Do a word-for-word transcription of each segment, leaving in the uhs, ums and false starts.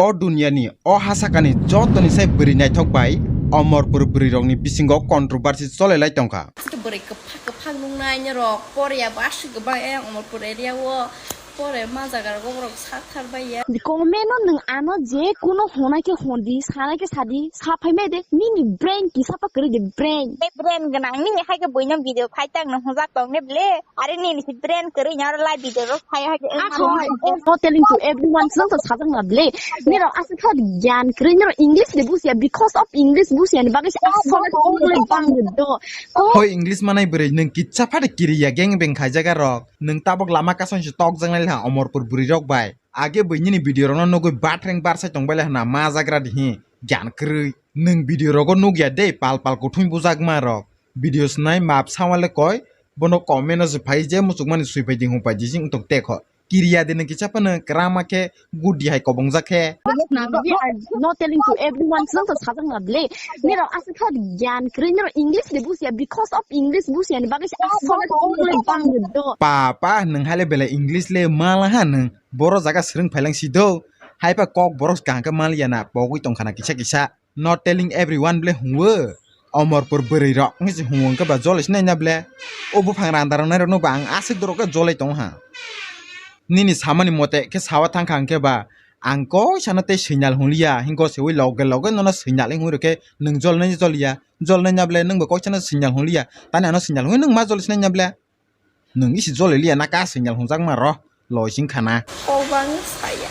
O duniani, o hasakani jotoni sai bwrwi naithok bai Omorpur bwrwirokni bisingo controversy cholelai tongkha. Aswk bwrwi kwphak kwphak nuknai norok, pore ya bo aswk kwbang e Omorpur area o, pore ma jaga rogo borok sak thar bai ya. Comment no nwng ano je kuno hona khe hon di, sana khe sa di, sa phai mai de, nini brain kisa pa kwrwi de, brain. Tei brain gwnang nini hai khe buino video khai tang no hwnjak tong de ble. Are nini si brain kwrwi nya oro live video ro khai hai. Aso, no telling to everyone, chwng to sajak na ble. Nirok aswk kha gyan kwrwi, nirok English de busia, because of English busia ni bagwi se aswk kok le bang do. Hoi English manai bwrwi nwng kitsa phade kiriya gang beng khaijak arok. Nwng tabok lama kasong se tokjaknai le ha Omorpur bwrwi rok bai. Age bui nini video rokno nugui batreng barsai tongbai le hwna ma jagra dihi gyan kwrwi. Nwng video rogo nukya de pal pal kuthung bujakma rok. Video snai map sawale koi bono comment o se phai je muchukmani sui phai di hung phai di sing tok tekho. Kiriya de nwng kisa phano kwrama khe gudi hai kobongjak khe. No telling to everyone, chwng to sajak na ble. Nirok aswk kha gyan kwrwi, nirok English de busia, because of English busia ni bagwi se aswk kok le bang do. Pa, pa, nwng hai le belai English le mala ha nwng. Boro jaga swrwng phailang si do. Hai pa kok borok kaham khe mal ya na, pogwi tong khana kisa kisa. Not telling everyone ble hwnwo. Omorpur bwrwi rok wngkhe se hwnwo hwnkhe ba jolai sinai na ble. O buphang randa rok nai rok no ba ang aswk dorok khe jolai tong ha. Nini samani mote khe sawa thang kha hwnkhe ba ang koi sano tei signal hwnliya, hingko se ui loge loge nono signal hwnwi rokhe nwng jolnai joliya, jolnai na ble nwng bo koi sano signal hwnliya, tani ano signal hwnwi nwng ma jolai sinai na ble. Nwng isi jolai liya na ka signal hwnjakma ro, loi sing khana. Kobang saya.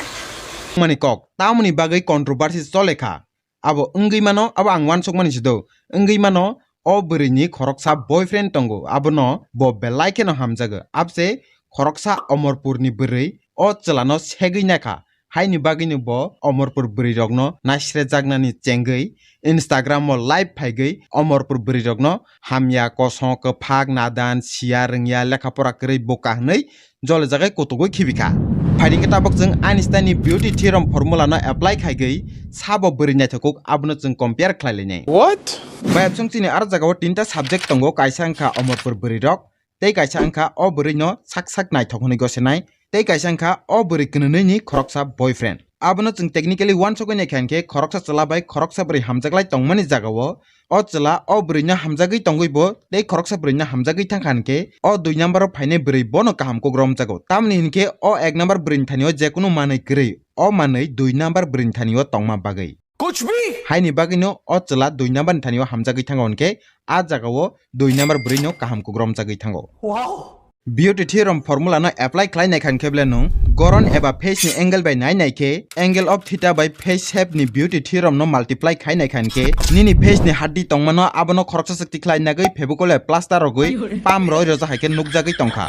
Mani kok, tamoni bagwi controversy chole kha. Abo wngwi mano, abo ang uansukmani se do. Wngwi mano, o bwrwini khoroksa boyfriend tongo, abono bo belai kheno hamjago. Abse khoroksa Omorpurni bwrwi o chwlano segwi nakha. Haini bagwino bo Omorpur bwrwirokno naisrejaknani chengwi Instagram-o live phaigwi Omorpur bwrwirokno hamya, kosom, kwphak, nadan, siya rwngya, lekha pora kwrwi buka hwnwi jolajagwi kutugwi khibikha. Phaidi khe tabuk chwng Einstein-ni beauty theorem formula-no apply khaigwi sabo bwrwi naithokuk abono chwng compare khlai lainai. What? Bayapsong chini aro jagao tinta subject tongo, kaisa wngkha Omorpur bwrwirok, tei kaisa wngkha o bwrwino sak sak naithok hwnwi gosenai, tei kaisa wngkha o bwrwi kwnwnwini khoroksa boyfriend. Abono chwng technically uansukwi naikha hinkhe khoroksa chwla bai khoroksa bwrwi hamjaklai tongmani jagao o chwla o bwrwino hamjagwi tongwi bo tei khoroksa bwrwino hamjagwi thangkha hinkhe o dui number-o phainai bwrwi bono kaham kuk romjago. Tamni hinkhe o ek number bwrwini thanio jekunu manwi kwrwi, o manwi dui number bwrwini thanio tongma bagwi. Kuch bhi! Haini bagwino o chwla dui number ni thanio hamjagwi thango hinkhe a jagao dui number bwrwino kaham kuk romjagwi thango. Wow! Beauty theorem formula no apply khlai naikha hinkhe ble nwng goron eba face ni angle bai nai naikhe angle of theta bai face shape ni beauty theorem no multiply khai naikha hinkhe nini face ni haddi tongmano abono khoroksa se tikhlai nagwi Fevicol bai plaster rogwi pam roi rojak hai khe nukjagwi tongkha.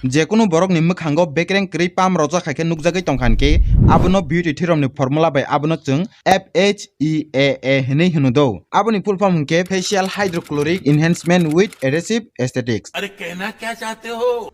Jekunu borokni mwkhango bekreng kwrwi pam rojak hai khe nukjagwi tongkha hinkhe abono beauty theorem ni formula bai abono chwng F H E A A hinwi hwno do. Aboni full form hinkhe facial hydrochloric enhancement with adhesive aesthetics. अरे कहना क्या चाहते हो?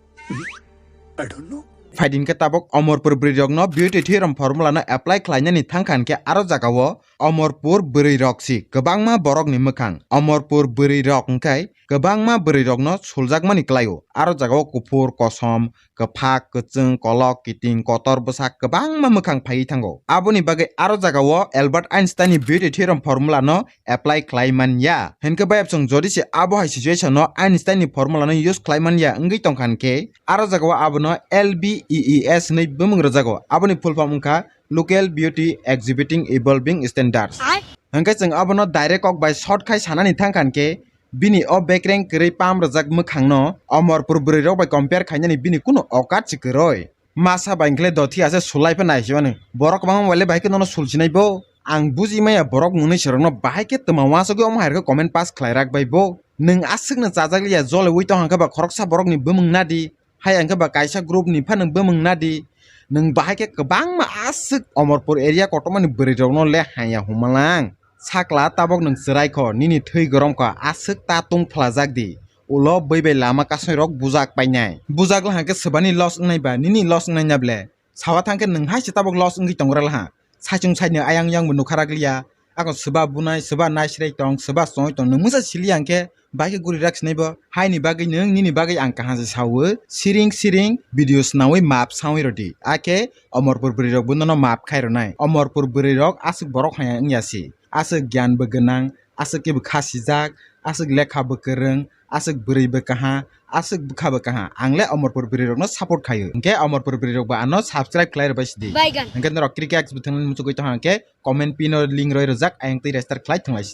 I don't know. Phaidi hinkhe tabuk Omorpur bwrwirokno beauty theorem formula no apply khlainani thangkha hinkhe aro jagao Omorpur bwrwirok si kwbangma borokni mwkhang. Omorpur bwrwirok hinkhe kwbangma bwrwirokno suljakmani kwlaio. Aro jagao kuphur, kosom, kwphak, kwchwng, kolok, kiting, kotor, bwsak kwbangma mwkhang phaiwi thango. Aboni bagwi aro jagao Albert Einstein ni beauty theorem formula no apply khlai man ya. Hinkhe bayapsong jodi se abo hai situation no Einstein ni formula no use khlai man ya wngwi tongkha hinkhe aro jagao abono L B E E S hinwi bumung rwjago. Aboni full form wngkha Local Beauty Exhibiting Evolving Standards. Hinkhe chwng abono direct kok bai short khai sanani thangkha hinkhe bini o bekreng kwrwi pam rwjak mwkhangno Omorpur bwrwirok bai compare khainani bini kunu okat se kwrwi. Masa bai hinkhe dothi ase sulai pha nai se mani. Borok kwbangma bai le bahai khe nono sulsinai bo. Ang buji maya borok mwnwi serokno bahai khe twma uansugwi omo hai rwkhe comment pass khlai rak bai bo. Nwng aswkno chajak liya jole ui tong hangkhe ba khoroksa borokni bumung nadi. Hai hwnkhe ba kaisa group ni phano bumung nadi. Nwng bahai khe kwbangma aswk Omorpur area kotormani bwrwi rokno le haya humalang. Sakla tabok nwng chwrai kho, nini thwi gorom kho, aswk ta tung phlajak di. Ulo bwi bai lama kasoi rok bujak painai. Bujak la hwnkhe swbani loss wngnai ba, nini loss wngnai na ble? Sawa thangkhe nwng hai se tabok loss wngwi tongra laha. Saichung saini ayang yang bo nukha rak liya. Ako swba bunai, swba naisrek tong, swba choi tong, nwng mungsa sili ang khe bai khe guri rak sinai bo. Haini bagwi nwng nini bagwi ang kaham se sawi, siring siring video swnawi map sawi rodi. Akhe Omorpur bwrwi rok bo nono map khai ronai. Omorpur bwrwi rok aswk borok hai wngya si. Aswk gyan bo gwnang, aswk kebo kha sijak, aswk lekha bo kwrwng, aswk bwrwi bo kaha, aswk bwkha bo kaha. Ang le Omorpur bwrwi rokno support khaio. Hwnkhe Omorpur bwrwi rok bo ano subscribe khlai rwbai sidi. Baigan. Hwnkhe norok cricket bwthang muchugwi tong hwnkhe comment pin o link roi rwjak, ayang twi register khlai thwnglai sidi.